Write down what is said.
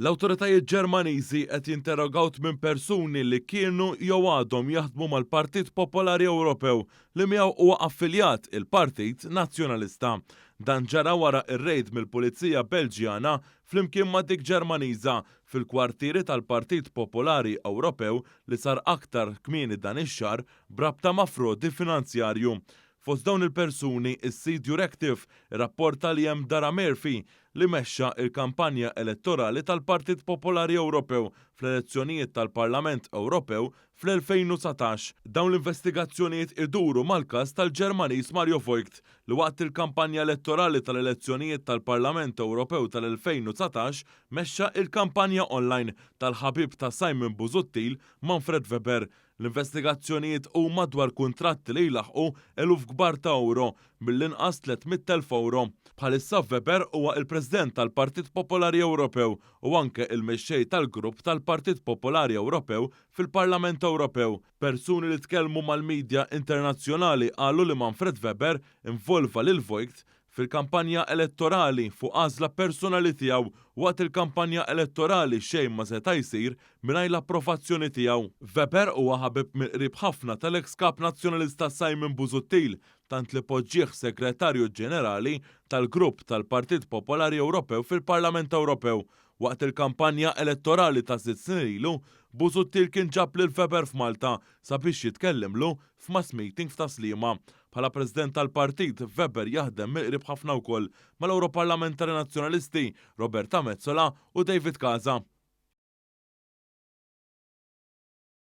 L-awtoritajiet Ġermaniżi qed jinterrogaw tminn persuni li kienu jew għadhom jaħdmu mal-Partit Popolari Ewropew li miegħu huwa affiljat il-Partit Nazzjonalista. Dan ġara wara r-rejd mill-Pulizija Belġjana flimkien ma' dik Ġermaniża fil-kwartieri tal-Partit Popolari Ewropew li sar aktar kmieni dan ix-xahar b'rabta ma' frodi finanzjarju. Fost dawn il-persuni, is-sit Euractiv irrapporta li hemm Dara Murphy, li mexxa l-kampanja elettorali tal-Partit Popolari Ewropew fl-elezzjonijiet tal-Parlament Ewropew fl-2019. Dawn l-investigazzjonijiet iduru mal-każ tal-Ġermaniż Mario Voigt, li waqt il-kampanja elettorali tal-elezzjonijiet tal-Parlament Ewropew tal-2019 mexxa l-kampanja online tal-ħabib ta' Simon Busuttil, Manfred Weber, L-investigazzjonijiet huma dwar kuntratti li jlaħħqu eluf kbar ta' ewro, mill-inqas 300,000 ewro. Bħalissa Weber huwa il-President tal-Partit Popolari Ewropew u anke il-Mexxej tal-Grupp tal-Partit Popolari Ewropew fil-Parlament Ewropew. Persuni li tkellmu mal-midja internazzjonali qalu li Manfred Weber involva lil Voigt Fil-kampanja elettorali, fuq għażla personali tiegħu, waqt il-kampanja elettorali xejn ma seta' jsir mingħajr l-approvazzjoni tiegħu. Weber huwa ħabib mill-qrib ħafna tal-eks Kap Nazzjonalista Simon Busuttil, tant li poġġieh Segretarju Ġenerali tal-Grupp tal-Partit Popolari Ewropew fil-Parlament Ewropew. Waqt il-kampanja elettorali ta' sitt snin ilu, Busuttil kien ġab lil Weber f'Malta sabiex jitkellimlu f'mass meeting f'Tas-Sliema. Bħala President tal-partit, Weber jaħdem mill-qrib ħafna wkoll mal-Ewroparlamentari Nazzjonalisti Roberta Metsola u David Casa.